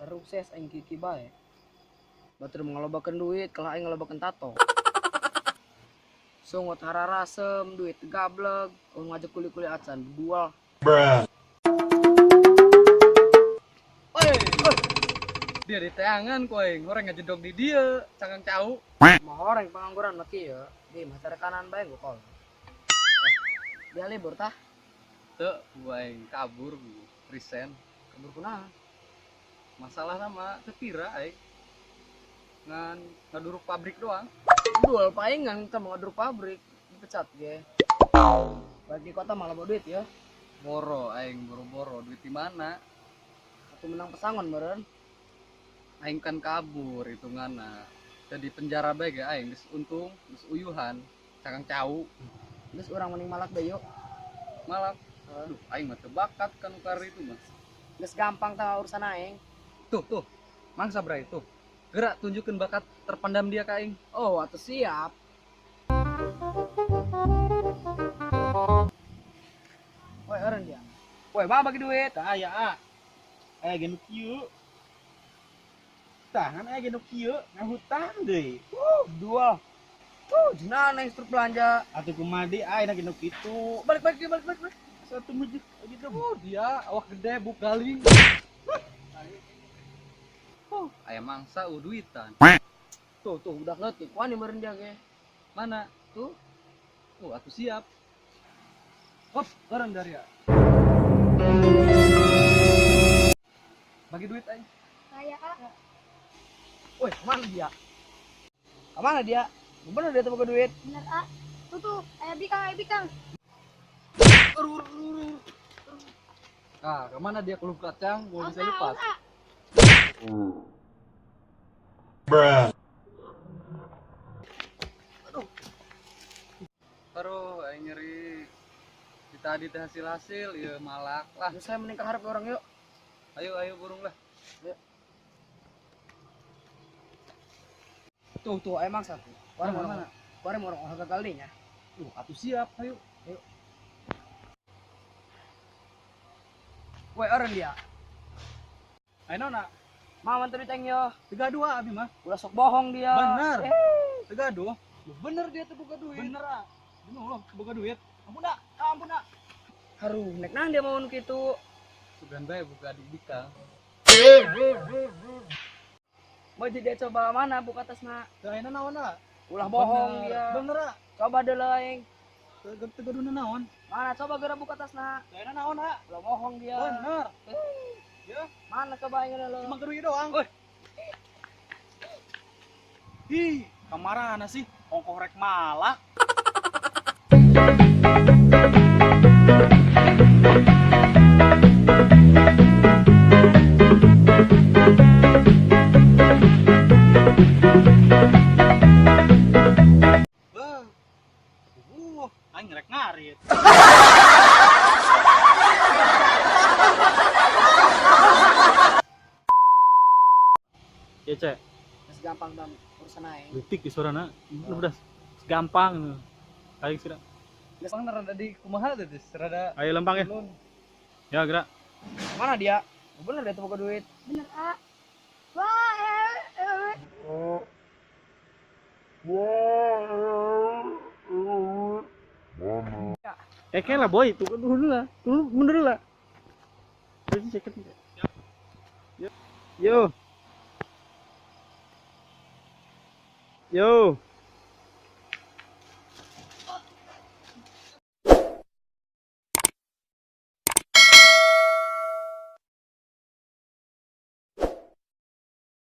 Sukses aing kiki bae. Batur ngalobakeun duit, kalah aing ngalobakeun tato. Sungut hararasem, duit gableg, ngajak kuli-kuli acan berdua. Bruh. Oi, dia di teangan ku aing, orang ngajedog di dia, cangkang cau. Mah orang pengangguran mah kieu, di masa rekanan bae gua kol. Dia libur tah? Teu, gua aing kabur gua, resign. Kabur kunaon? Masalah nama teu pira aing. Ngan ngaduruk pabrik doang. Dual paingan kita mau ngaduruk pabrik, dipecat ge. Bagi kota malah bawa duit ya. Boro aing boro-boro duit di mana? Aku menang pesangon meureun. Aing kan kabur hitunganna. Jadi penjara bae ge aing geus untung, geus uyuhan, cangkang cau. Geus urang mending malak bae yuk. Malak. Aduh, aing mah teu bakat kan ukar itu mah. Geus gampang tah urusan aing. Tuh, tuh. Mangsa bray tuh. Gerak tunjukin bakat terpendam dia ka aing. Oh, atuh siap. Woi, eureun dia. Woi, mah bagi duit. Tah aya a. Aya ge nu kieu. Tangan aya ge nu kieu, ngahutang deui. Dua. Tuh, jenah naik struk belanja. Atuh kumaha deui aing ge nu kitu. Balik balik balik balik. Satu mujik gitu. Oh, dia awak gede buk galing. Oh, aya mangsa duitan. Tuh, tuh udah leutik. Wani meureun dia ge. Mana? Tuh. Oh, aku siap. Hop, bareng dari ya. Bagi duit aing. Aya a. Woi, kemana dia? Kemana dia? Bener dia tuh boga duit. Bener a. Tuh tuh, aya bikang, aya bikang. Nah, kemana dia kelub kacang? Mau bisa lepas. Bruh. Aduh. Aduh, aing nyeri. Di tadi teh hasil-hasil, ya malak lah. Ya, saya mending keharap orang yuk. Ayo, ayo burung lah. Ayo. Tuh, tuh, emang satu. Orang mana? Orang orang orang gagal nih ya. Tuh, atuh siap, ayo. Ayo. Woi, orang dia. Ayo nona. Mama tadi teng yo. 32 abi mah. Ulah sok bohong dia. Bener. 32. Bener dia tuh buka duit. Bener ah. Bener loh, buka duit. Ampun dak, ampun dak. Haruh, nek nang dia mau nu kitu. Sugan bae buka di bikang. Mau jadi coba mana buka tasna? Teu ayeuna naon ah? Ulah bohong dia. Bener ah. Coba deuleu aing. Teu gaduna naon? Mana coba geura buka tasna? Teu ayeuna naon ah? Ulah bohong dia. Bener. Ya. Mana coba aing deuleu? Cuma geruy doang. Woi. Ih, kamarana sih? Ongkoh rek malak. Wah. Aing rek ngarit. Ya, Cek. Geus gampang bang urusan aing. Detik di sorana. Udah gampang. Aing sudah. Lempang rada di kumaha teh, rada. Ayo lempang ya. Ya, gerak. Mana dia? Bener dia tuh buka duit. Bener a. Wah, Eh, lah boy, tuh dulu lah. Dulu mundur lah. Terus cek. Yo. Yo. Yo.